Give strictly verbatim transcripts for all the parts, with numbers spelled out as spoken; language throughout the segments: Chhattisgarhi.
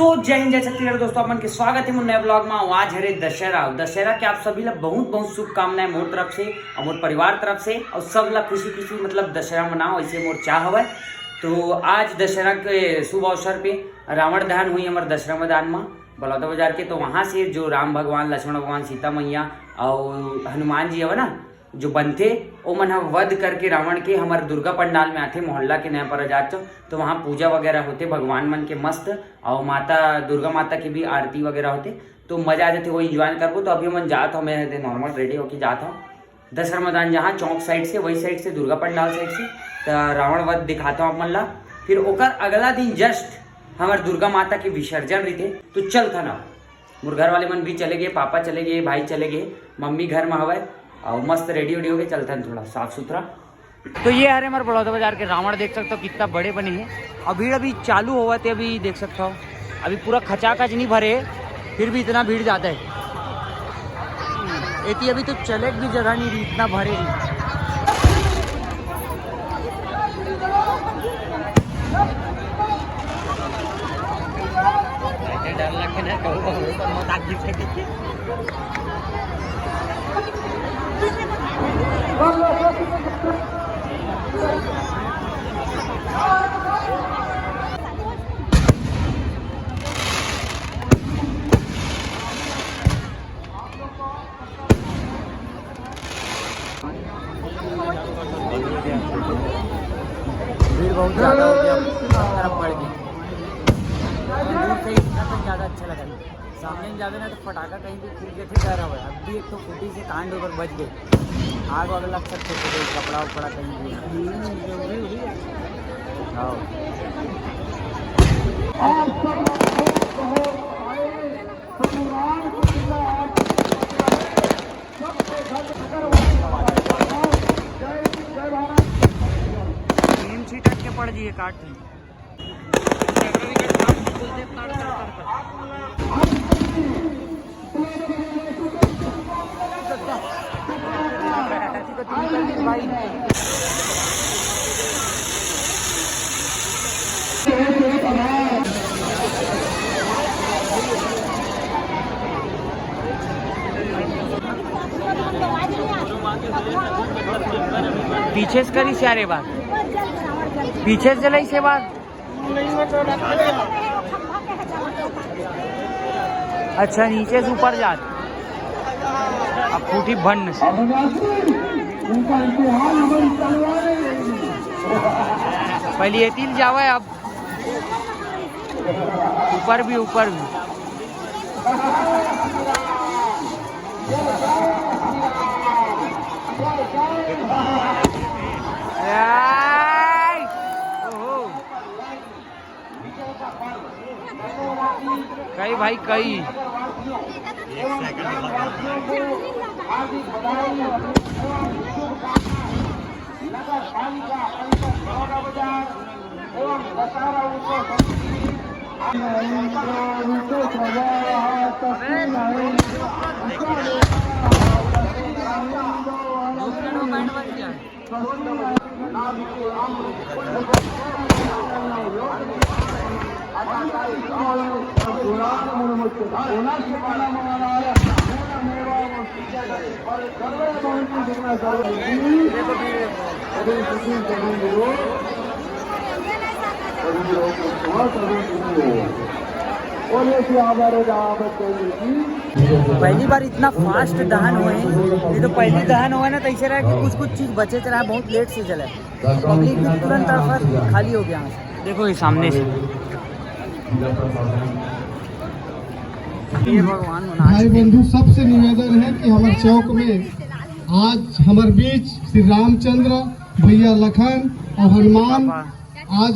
तो जय हिंद, जय छत्तीसगढ़ दोस्तों, आप मन के स्वागत हे मोर नए vlog मा। आज हरे दशहरा। दशहरा के आप सभी ला बहुत बहुत शुभकामनाएं मोर तरफ से और मोर परिवार तरफ से, और सब ला खुशी खुशी मतलब दशहरा मनाओ, ऐसे मोर चाह हवय। तो आज दशहरा के शुभ अवसर पे रावण दहन हुई हमर दशहरा मैदान मा बलौदा बाजार के। तो वहाँ से जो राम भगवान, लक्ष्मण भगवान, सीता मैया और हनुमान जी हवे ना, जो बनथे, ओमन ह वध करके रावण के हमर दुर्गा पंडाल में आथे, मोहल्ला के नया परा जात चौक। तो वहाँ पूजा वगैरह होथे भगवान मन के मस्त, और माता दुर्गा माता के भी आरती वगैरह होथे। तो मजा आ जाथे, वो एंजॉय करबो। तो अभी हमन जात हव, मैं दे नॉर्मल रेडी होके जात हव दशहरा मैदान, जहाँ चौक साइड से, वही साइड से, दुर्गा पंडाल साइड से। त रावण वध दिखात हव आप मन ला। फिर ओकर अगला दिन जस्ट हमर दुर्गा माता के विसर्जन रहिथे। तो चलथन अब। मोर घर वाले मन भी चले गए, पापा चले गए, भाई चले गए, मम्मी घर में हवय। और मस्त रेडी वेडी होके चलथन, थोड़ा साफ सुथरा। तो ये हरे हमर बलौदा बाजार के रावण, देख सकते हो कितना बड़े बने हैं। और भीड़ अभी चालू होवत हे, अभी देख सकते हो अभी पूरा खचाखच नहीं भरे हे, फिर भी इतना भीड़ जाता है। एती अभी तो चले भी जगह नहीं रही, इतना भरे रही। डर लगे ना, कहूँ कहूँ पर मत आग दिखे। भीड़ बहुत ज्यादा हो गया, तरफ बढ़ गई। दूर से ही इतना तो ज्यादा अच्छा लगा। सामने में जावे ना तो फटाका कहीं भी फूट के फिर डर हवे। अब भी एक तो फूटी से कांड ऊपर बच गए, आग वाग लग सकते थे, कोई कपड़ा उपड़ा कहीं भी। हाँ। नीम छिटक के पड़ जाइए काट। पीछे से करी सारे बार, पीछे से जलाई से बार। अच्छा, नीचे से ऊपर जात। अब फूटी भन्न से। पहले ये तिल जावे, अब ऊपर भी, ऊपर भी। आय! ओहो। कई भाई, कई। पहली बार इतना फास्ट दहन हुए, ये तो पहली दहन हुआ ना, तो ऐसे रहा कि कुछ कुछ चीज बचे रहा, बहुत लेट से जला। पब्लिक भी तुरंत आसपास खाली हो गया। देखो ये सामने से। ये भगवान मना भाई बंधु, सबसे निवेदन है कि हमारे चौक में आज हमारे बीच श्री रामचंद्र, भैया लखन और हनुमान आज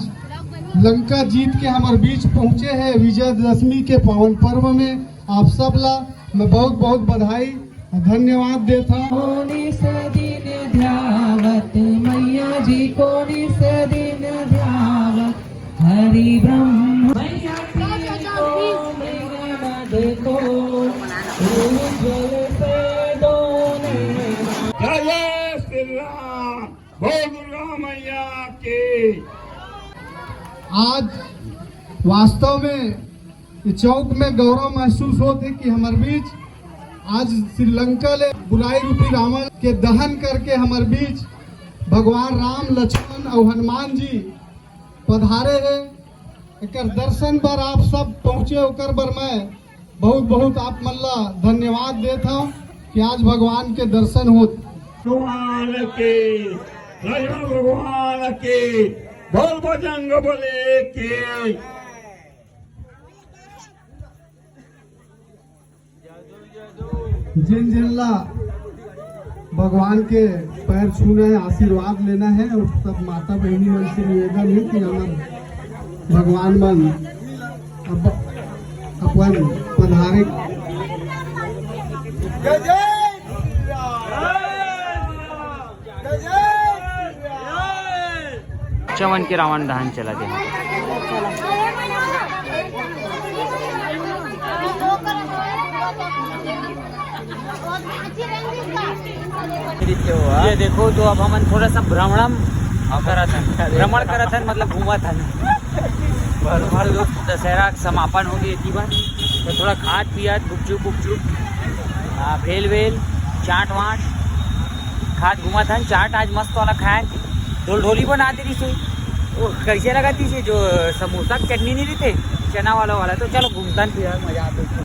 लंका जीत के हमारे बीच पहुंचे हैं विजयदशमी के पावन पर्व में। आप सब ला मैं बहुत बहुत बधाई, धन्यवाद देता। कोनी से दिन ध्यावत मैया जी, कोनी से दिन ध्यावत हरि ब्रह्म। मैया जी को मेरा नद को उज्जवल से दोने। जय श्री राम, बोल दुर्गा मैया की। आज वास्तव में ये चौक में गौरव महसूस होत हे कि हमर बीच आज श्रीलंका ले बुराई रूपी रावण के दहन करके हमर बीच भगवान राम, लक्ष्मण अउ हनुमान जी पधारे हे। एकर दर्शन बर आप सब पहुँचे, ओकर बर मैं बहुत बहुत आप मन ला धन्यवाद देत हव कि आज भगवान के दर्शन होत। भगवान के, राजा भगवान के, बोल बजरंग बली के। जेन जेन ला भगवान के पैर छूना है, आशीर्वाद लेना है, और सब माता बहनी मन से निवेदन है कि हमर भगवान मन अब अपन पधारे। चवन के रावण दहन चला दे। ये देखो, तो अब हमन थोड़ा सा भ्रमणम करत हन, भ्रमण करत हन, मतलब घूमत हन। भर भर दोस्त दशहरा के समापन हो गए इतनी बार, तो थोड़ा खात पियत गुपचुप गुपचुप, हाँ, भेल वेल, चाट वाट खात घूमत हन। चाट आज मस्त वाला खाए, ढोल ढोली बना दे रही से। वो कैसे लगा थी से जो समोसा के चटनी नहीं देते, चना वाला वाला, तो चलो घूमता फिर मजा आता।